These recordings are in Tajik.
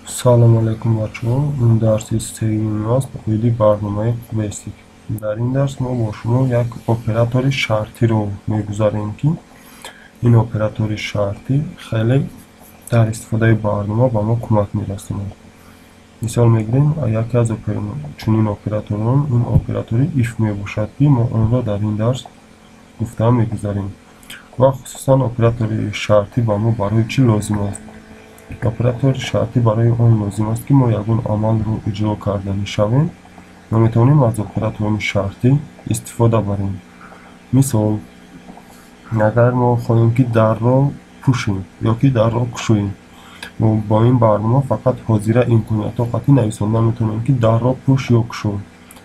Салом алейкум, бачаҳо. Ин дарси сеюм аст оиди барномаи Basic. Дар ин дарс мо бо шумо як оператори шартиро мегузарем, ки ин оператори шартӣ хеле дар истифодаи барнома ба мо кӯмак мерасонад. Мисол мегирем, яке аз чунин операторон ин оператори if мебошад, ки мо онро дар ин дарс гуфта мегузарем. Ва хусусан оператори шартӣ ба мо барои чӣ лозим аст? Оператори шартӣ барои он лозим аст, ки мо ягон амалро иҷро карда мешавем, мо метавонем аз оператори шартӣ истифода барем. Мисол, агар мо хоҳем, ки дарро пӯшем ё ки дарро кушоем, мо бо ин барнома фақат ҳозира имкониятҳо қатъӣ нависонда метавонем, ки дарро пӯш ё кушо.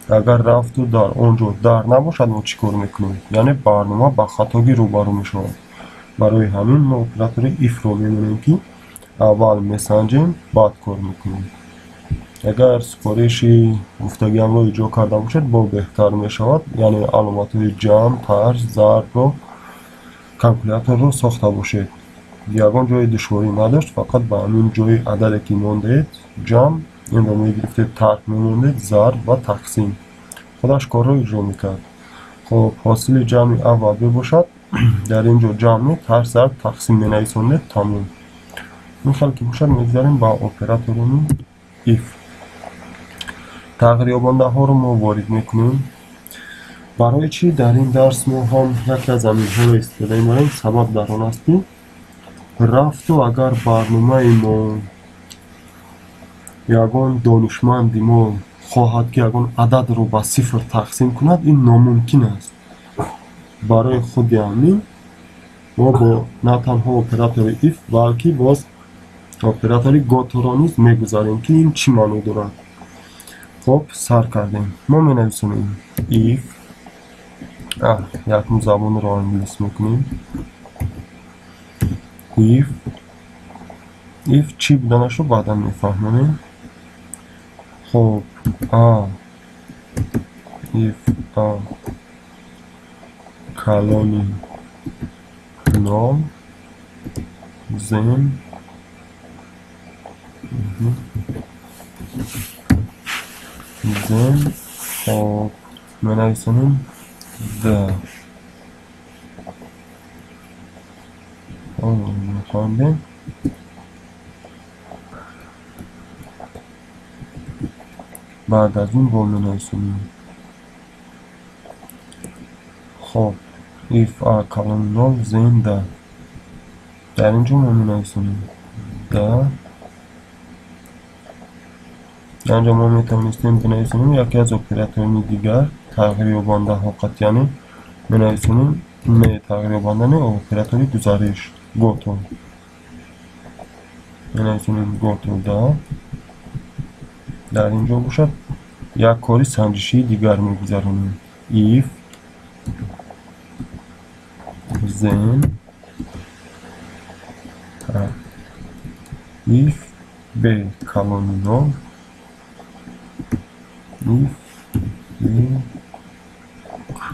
Агар рафту дар он ҷо дар набошад, мо чӣ кор мекунем? Яъне барнома ба хатогӣ рӯбарӯ мешавад. Барои ҳамин мо оператори if-ро мемонем, ки аввал месанҷем, баъд кор мекунем. Агар супориши гуфтагиамро иҷро карда бошед, бо беҳтар мешавад. Яъне аломатҳои ҷамъ, тарз, зарбро, калкуляторро сохта бошед. Ягон ҷои душворӣ надошт, фақат ба ҳамин ҷои ададе ки мондаед, ҷамъ, инро мегирифтед, тарк мемондед, зарб ва тақсим. Худаш корро иҷро мекард. Хоб, ҳосили ҷамъи а ва б бошад, дар ин ҷо ҷамъ, тарз, зарб, тақсим менависондед, тамом. Ин хел ки бошад, мегузарем ба оператори if. Тағйирёбандаҳоро мо ворид мекунем. Барои чӣ дар ин дарс мо ҳам яке аз аминҳоро истифода мебарем? Сабаб дар он аст, ки рафту агар барномаи мо ягон донишманди мо хоҳад, ки ягон ададро ба сифр тақсим кунад, ин номумкин аст. Барои худи ҳамин мо бо на танҳо оператори if, балки боз оператори goto-ро низ мегузарем, ки ин чӣ маъно дорад. Хоб, сар кардем. Мо менависонем if, якум забонро англис мекунем. If, if чӣ буданашро баъдан мефаҳмонем. Хоб, a if a калони нол, then then хоб менависонем the. Мехондем. Баъд аз он бо менависонем. Хоб, if a калони нол, then the. Дар ин ҷо мо менависонем the. Дар ин ҷо мо метавонистем бинависонем яке аз операторҳои дигар тағйирёбандаҳо қатъ, яъне менависонем не тағйирёбанда, не оператори гузариш goto. Менависонем goto да. Дар ин ҷо бошад як кори санҷишии дигар мегузаронем. If then if b калони нол, if b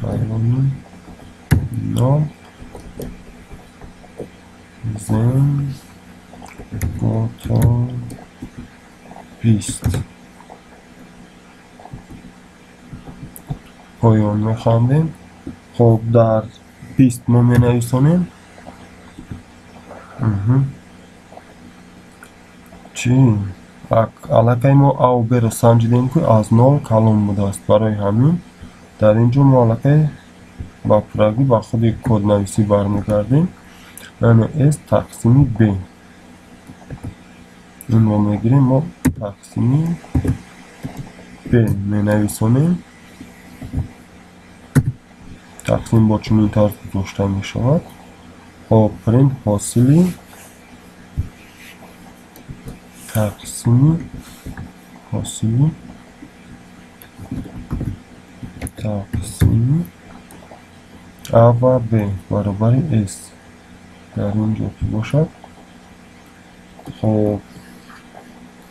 калони нол, then goto 20. Поён мехондем. Хоб, дар 20 мо менависонем чӣ? Аллакай мо а ва б-ро санҷидем, ки аз нол калон будааст. Барои ҳамин дар ин ҷо мо аллакай ба пуррагӣ ба худи коднависӣ бармегардем. Яъне s тақсими b. Инро мегирем, мо тақсими b менависонем. Тақсим бо чунин тарз гузошта мешавад. Хоб, print ҳосили тақсими ҳосили тақсими a ва b баробари s. Дар ин ҷо ки бошад. Хоб,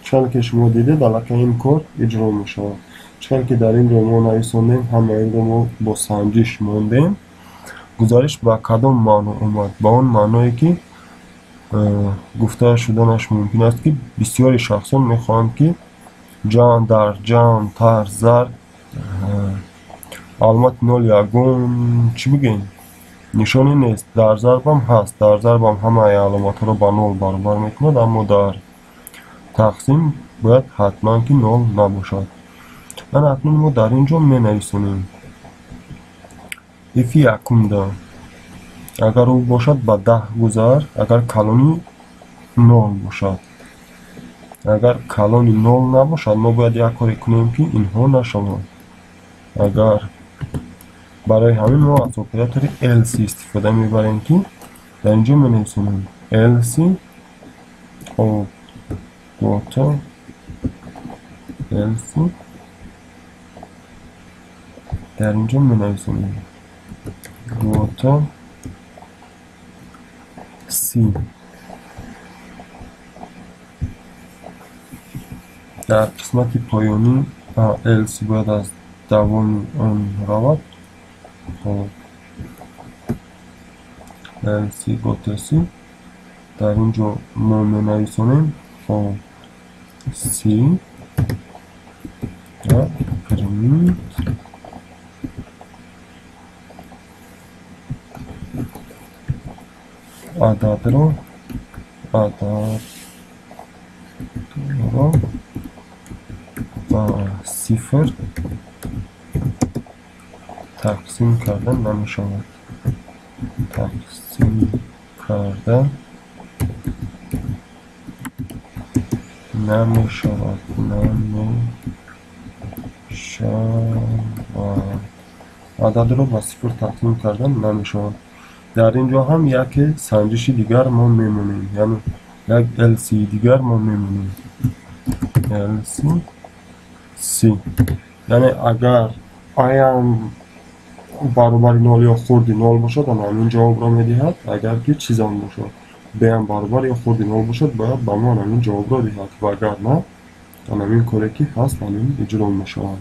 чун ки шумо дидед, аллакай ин кор иҷро мешавад. Чун ки дар ин ҷо мо нависондем, ҳама инро мо бо санҷиш мондем. Гузариш ба кадом маъно омад? Ба он маъное, ки Гуфта шуданаш мумкин аст, ки бисёри шахсон мехоҳанд, ки ҷамъ дар ҷамъ, тарз, зарб аломати нол ягон чӣ бигӯем нишоне нест. Дар зарбам ҳаст, дар зарбам ҳамаи аломатҳоро ба нол баробар мекунад, аммо дар тақсим бояд ҳатман ки нол набошад. Ана акнун мо дар ин ҷо менависонем if якумда агар ӯ бошад ба 10 гузар, агар калони нол бошад. Агар калони нол набошад, мо бояд як коре кунем, ки инҳо нашаванд. Агар барои ҳамин мо аз оператори else истифода мебарем, ки дар ин ҷо менависонем else goto else, дар ин ҷо менависонем goto c. Дар қисмати поёнӣ else бояд аз давоми он равад. Хоб, else goto c, дар ин ҷо мо менависонем хоб c ва print ададро ба сифр тақсим карда намешавад. Тақсим карда намешавад. Намешавад. Ададро ба сифр тақсим карда намешавад. Дар ин ҷо ҳам яке санҷиши дигар мо мемонем, яъне як else дигар мо мемонем. Else c, яъне агар a-ам баробари нол ё хурди нол бошад, ана ҳамин ҷавобро медиҳад. Агар ки чизам бошад, b-ам баробар ё хурди нол бошад, бояд ба мо ҳамин ҷавобро диҳад, ва агар на, ана ҳамин коре ки ҳаст, ҳамин иҷро мешавад.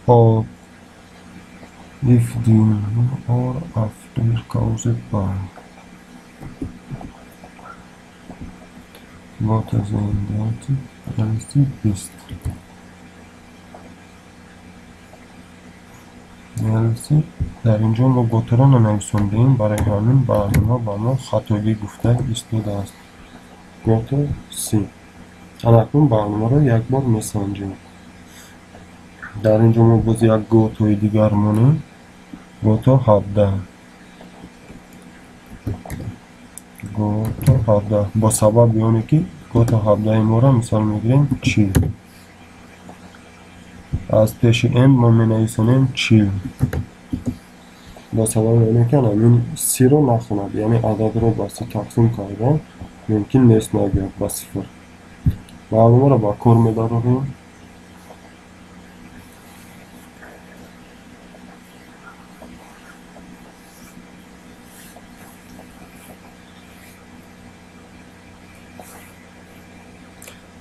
Хоб, if the or after caused by what is in that else 20 else. Дар ин ҷо мо готоро нанависондаем, барои ҳамин барнома ба мо хатогӣ гуфта истодааст. Гото c. Ана акнун барномаро як бор месанҷем. Дар ин ҷо мо боз як готои дигар монем. Гото 17. Гото 17 бо сабаби оне ки гото 17 моро мисол мегирем 40. Аз пеши n мо менависонем 40. Бо сабаби оне ки ҳамин c-ро нахонад, яъне ададро ба c тақсим кардан мумкин нест нагӯяд ба сифр. Барномаро ба кор медарорем.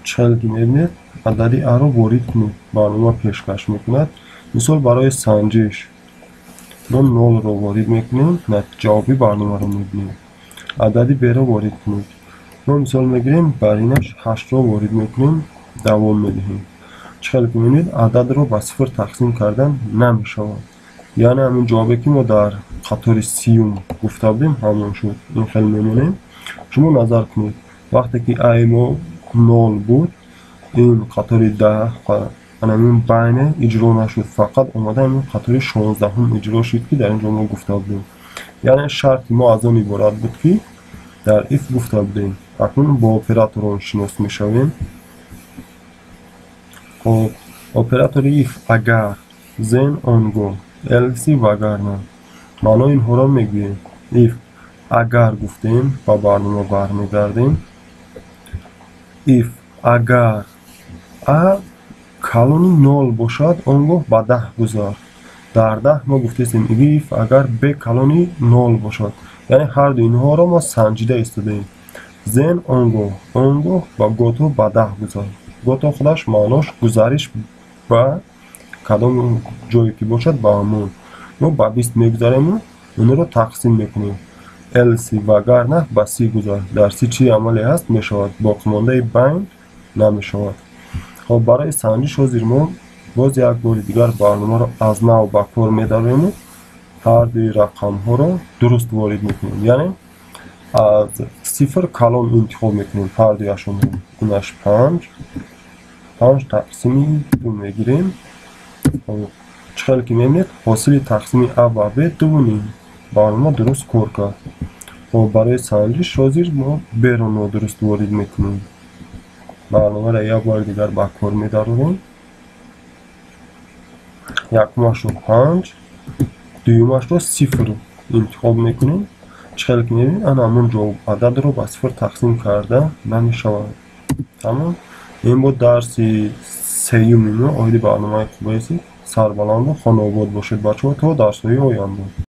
Чӣ ки мебинед, адади а-ро ворид кунед, барнома пешкаш мекунад. Мисол барои санҷиш мо нолро ворид мекунем, ҷавоби барномаро мебинем. Адади б-ро ворид кунед. Мо мисол мегирем, бар инаш 8-ро ворид мекунем, давом медиҳем. Чӣ хеле ки мебинед, ададро ба сифр тақсим кардан намешавад. Яъне ҳамин ҷавобе ки мо дар қатори сиюм гуфта будем, ҳамон шуд. Ин хел мемонем. Шумо назар кунед, вақте ки а мо нол буд, ин қатори 10 ҳамин байне иҷро нашуд, фақат омада ҳамин қатори 16-ум иҷро шуд, ки дар ин ҷо мо гуфта будем. Яъне шарти мо аз он иборат буд, ки дар if гуфта будем. Акнун бо операторон шинос мешавем. Хоб, оператори if агар, then он гоҳ, else вагарна. Маънои инҳоро мегӯем. If агар гуфтем, ба барнома бармегардем. If агар a калони нол бошад, он гоҳ ба 10 гузар. Дар 10 мо гуфтаистем if агар b калони нол бошад, яъне ҳар ду инҳоро мо санҷида истодаем. Then он гоҳ ба гото ба 10 гузар. Гото худаш маънош гузариш ба кадом ҷое ки бошад ба ҳамон. Мо ба 20 мегузарему онро тақсим мекунем. Else вагарна ба C гузар. Дар C чӣ амале ҳаст мешавад, боқимондаи байн намешавад. Хоб, барои санҷиш ҳозир мо боз як бори дигар барномаро аз нав ба кор медарорему ҳар дуи рақамҳоро дуруст ворид мекунем, яъне аз сифр калон интихоб мекунем ҳар дуяшонро. Инаш 5, 5 тақсими 2 мегирем. Чӣ хеле ки мебинед, ҳосили тақсими а ва б 2.5. Барнома дуруст кор кард. Хоб, барои санҷиш ҳозир мо б-ро нодуруст ворид мекунем. Барномаро як бори дигар ба кор медарорем. Якумашро 5, дуюмашро 0 интихоб мекунем. Чӣ хеле ки мебинед, ана ҳамон ҷавоб ададро ба 0 тақсим карда намешавад. Тамом, ин буд дарси сеюми мо оиди барномаи QBasic. Сарбаланду хонаобод бошед, бачаҳо, то дарсҳои оянда.